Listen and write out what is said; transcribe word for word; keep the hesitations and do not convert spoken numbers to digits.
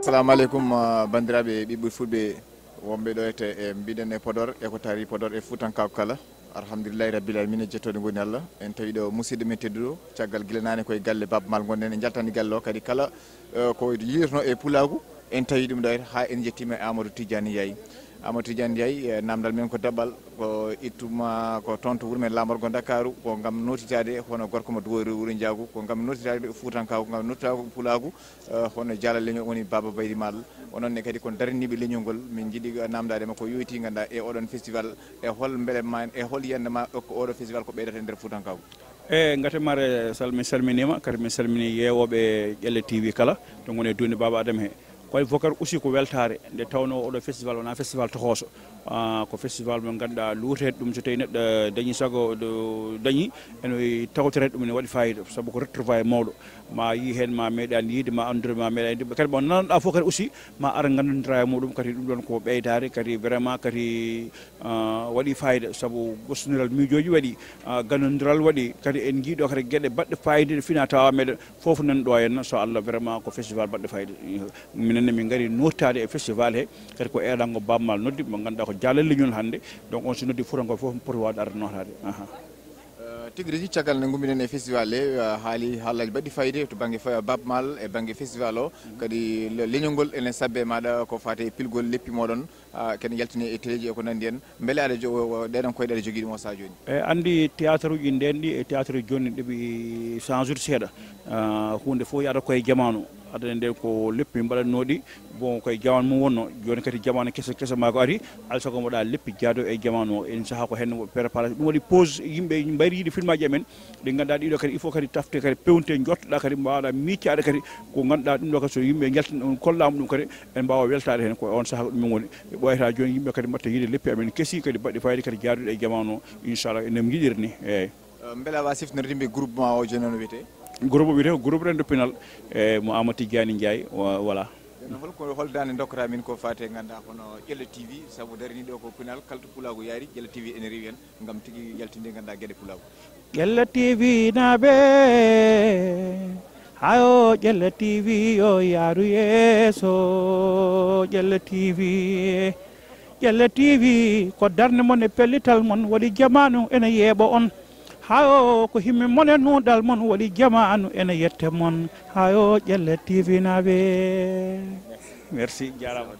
Assalamu aleykum, ah, banndiraaɓe ɓiɓɓe fulɓe wonɓe ɗo ete, e mbiɗen e Podor, e ko taari Podor e Fuutankaagu kala. Alhamdulillahi Rabbil Alamina, jettooɗo ngoni Allah. En tawi ɗo musidɗo men tedduɗo, caggal gila naane koye galle Baaba Maal ngonɗen, en njaltani galle o kadi kala, eh, ko yiɗirno e pulaagu, en tawi ɗum ɗo haa en njettiima e Amadou Tidiane Ndiaye. Amadou Tidiane Ndiaye, eh, namdal men ko daɓɓal, ko ittuma ko toon to wuro men laamorgo Ndakaaru, ko ngam notitaade hono gorko mo Duwoori Wuro Njaagu, ko ngam notitaade Fuutankaagu, ngam notitaade pulaagu, eh, hono Jaala Leñol woni Baaba Baydi Maal. Onon ne kadi ko daraniiɓe leñol ngol, min njiɗi namdaade ma ko yoyti ngannduɗaa e oɗon festival, e hol mbele ma, e hol yiyannde ma ko oɗo festival ko ɓeydata e nder Fuutankaagu? E ngati mare, sal-, min salminiima, kadi min salmini yeewooɓe Ƴelle T V kala, to ngoni e duunde Baaba Adama he. Ko wayi fof kadi aussi ko weltaare, nde tawnoo oɗo festival wonaa festival tohooso. Ah, ko festival mo ngannduɗaa luureteeɗo ɗum, so tawii neɗɗo dañii sago, ɗo dañii, ene tawtoreede ɗum, ene waɗi fayida, sabu ko retrouvaille mawɗo. Ma yii heen, ma meeɗaani yiide, ma anndude, ma meeɗaani yiide. Kadi mo nananɗaa fof kadi aussi, ma ar nganndondiraa e muɗum, kadi ɗum ɗoon ko ɓeydaare, kadi vraiment kadi, ah, waɗi fayida, sabu gostondiral miijooji waɗi, ah, ganndondiral waɗi, kadi en njii ɗo kadi geɗe baɗɗe fayida ɗe fina tawa meɗen fof nan ɗo henna, so Allah, vraiment ko festival baɗɗo fayida. Minen ne min ngari nootaade e festival he, kadi ko elango Baaba Maal noddi, mo ngannduɗaa ko Jaala Leñol hannde, donc on so noddi Fuutankooɓe fof poti waawde arde nootaade. Aha. Eh, tigi rigi, caggal nde ngummiɗen e festival he, eh, haali haalaaji baɗɗi fayida to bannge fa-, Baaba Maal e bannge festival o, kadi le-, leñol ngol ene sabbe maaɗa ko faati e pilgol leppi mooɗon, ah, kene yaltini e teleeji e ko nanndi en. Mbele aɗa jo-, o, o, ɗeɗon koyɗe aɗa jogii ɗum o sahaa jooni? E anndi théâtre uji ndeen ɗi e théâtre jooni ɗi ɓe change ude seeɗa. Ah, huunde fof yahata koye jamaanu. Adana nden ko leppi mbaɗatnooɗi, bon, koye jamaanu mum wonno. Jooni kadi jamaanu kese kese maa ko ari, alaa sago mbaɗa leppi jaado e jamaanu o. En sahaa ko heen préparation. Ɗum waɗi pause, yimɓe mbayri yiide filmaaji amen. Ɗi ngannduɗaa ɗiɗo kadi, il faut kadi tafte kadi pewnte, njottoɗaa kadi, mbaawɗaa miicaade kadi ko ngannduɗaa ɗum ɗo kadi, so yimɓe njaltina ɗum, kollaama ɗum kadi, en mbaawa weltaade heen. Ko oon sahaa ko ɗum min woni. Ɓooyata jooni yimɓe kadi mbaɗta yiide leppi amen kesi kadi baɗɗi fayida kadi jaaduɗi e jamaanu o, inchallah, ene njiɗiri ni. Eeyi. Eh, mbela a waawaa siftinorde yimɓe groupement o jooni no wiyetee? Groupe o wiyetee ko groupe Rendo Pinal, e mo Amadou Tidiani Ndiaye, wa-, voilà. Jooni hol ko, hol daande ndokkata min ko faati e ngannduɗaa hono Ƴelle T V, sabu daranii ɗo ko Pinal, kala to pulaagu yaari, Ƴelle T V ene rewi en ngam tigi yaltinde ngannduɗaa geɗe pulaagu. Ƴelle T V naaɓe, hayo Ƴelle T V yo yaaru yeeso, Ƴelle T V. Ƴelle T V ko darnde mon e pellital mon waɗi jamaanu ene yeeɓa on. Hayo ko himme mon e nuunɗal mon waɗi jamaanu ene yetta mon. Hayo Ƴelle T V naaɓe. Merci, jaaraama.